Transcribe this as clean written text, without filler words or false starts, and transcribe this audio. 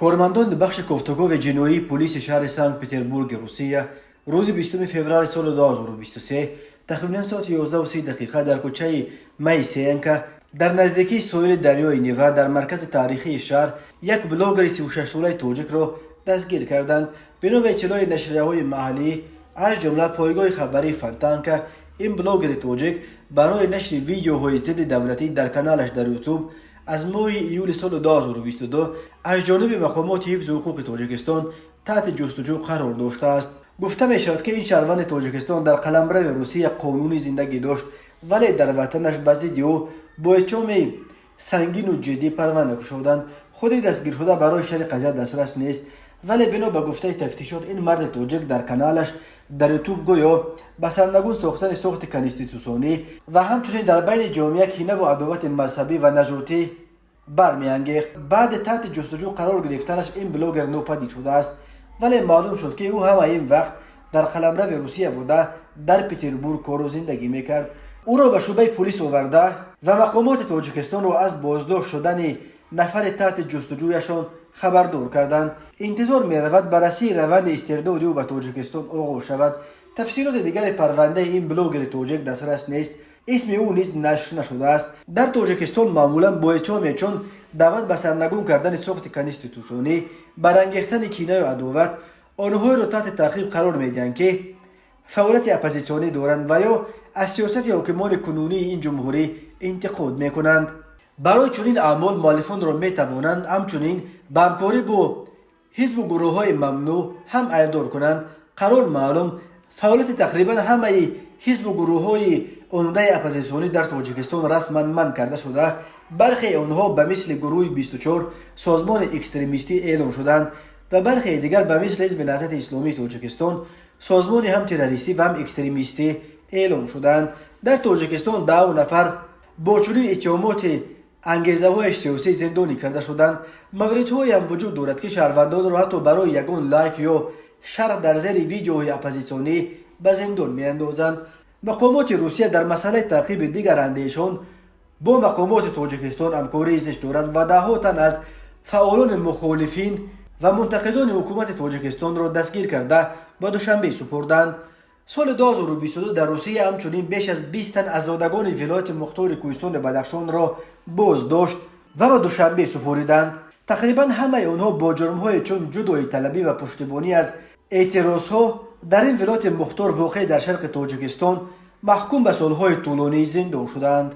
Кормандони бахши кофтукови ҷиноии пулиси шаҳри Санкт Петербурги Русия рӯзи 20 феврали соли 2023 тахминан соати 11:30 дақиқа дар кӯчаи Моисеенко, дар наздикии соҳили дарёи Нева, дар маркази таърихии шаҳр як блогери 36-солаи тоҷикро дастгир карданд. Бино ба иттилои нашрияҳои маҳаллӣ, аз ҷумла пойгоҳи хабарии Фонтанка, ин блогери тоҷик барои нашри видеоҳои зидди давлатӣ дар каналаш дар Ютуб аз моҳи июли соли 2022 аз ҷониби мақомоти ҳифзи ҳуқуқи Тоҷикистон таҳти ҷустуҷӯ қарор доштааст. Гуфта мешавад, ки ин шаҳрванди Тоҷикистон дар қаламрави Русия қонунӣ зиндагӣ дошт, вале дар ватанаш ба зидди ӯ бо иттиҳоми сангину ҷиддӣ парванда кушоданд. Худи дастгиршуда барои шарҳи қазия дастрас нест, вале бино ба гуфтаи тафтишот, ин марди тоҷик дар каналаш дар Ютуб гӯё ба сарнагун сохтани сохти конститутсионӣ ва ҳамчунин дар байни ҷомеа кинаву адовати мазҳабӣ ва нажодӣ бармеангехт. Баъди таҳти ҷустуҷӯ қарор гирифтанаш ин блогер нопадид шудааст, вале маълум шуд, ки ӯ ҳама ин вақт дар қаламрави Русия буда, дар Петербург кору зиндагӣ мекард. Ӯро ба шӯъбаи пулис оварда ва мақомоти Тоҷикистонро аз боздошт шудани нафари таҳти ҷустуҷӯяшон хабардор карданд. Интизор меравад, баррасии раванди истирдоди ӯ ба Тоҷикистон оғоз шавад. Тафсилоти дигари парвандаи ин блогери тоҷик дастрас нест, исми ӯ низ нашр нашудааст. Дар Тоҷикистон маъмулан бо иттиҳоме чун даъват ба сарнагун кардани сохти конститутсионӣ, барангехтани кинаю адоват онҳоеро таҳти таъқиб қарор медиҳанд, ки фаъолияти оппозитсионӣ доранд ва ё аз сиёсати ҳокимони кунунии ин ҷумҳурӣ интиқод мекунанд. Барои чунин аъмол муаллифонро метавонанд ҳамчунин ба ҳамкорӣ бо ҳизбу гурӯҳҳои мамнӯъ ҳам айбдор кунанд. Қарор маълум, фаъолияти тақрибан ҳамаи ҳизбу гурӯҳҳои умдаи оппозитсионӣ дар Тоҷикистон расман манъ карда шуда, бархеи онҳо ба мисли гурӯҳи 24 созмони экстремистӣ эълон шуданд ва бархеи дигар ба мисли Ҳизби Наҳзати Исломии Тоҷикистон созмони ҳам террористӣ ва ҳам экстремистӣ эълон шуданд. Дар Тоҷикистон 10 нафар бо чунин иттиҳомоти ангезаҳои сиёсӣ зиндонӣ карда шуданд. Мавридҳоеам вуҷуд дорад, ки шаҳрвандонро ҳатто барои ягон лайк ё шарҳ дар зери видеоҳои оппозитсионӣ ба зиндон меандозанд. Мақомоти Русия дар масъалаи таъқиби дигарандешон бо мақомоти Тоҷикистон ҳамкории зич доранд ва даҳҳо тан аз фаъолони мухолифин ва мунтақидони ҳукумати Тоҷикистонро дастгир карда, ба Душанбе супурданд. Соли 2022 дар Русия ҳамчунин беш аз 20 тан аз зодагони вилояти мухтори Кӯҳистони Бадахшонро боздошт ва ба Душанбе супориданд. Тақрибан ҳамаи онҳо бо ҷурмҳое чун ҷудоиталабӣ ва пуштибонӣ аз эътирозҳо дар ин вилояти мухтор, воқеъ дар шарқи Тоҷикистон, маҳкум ба солҳои тӯлонии зиндон шуданд.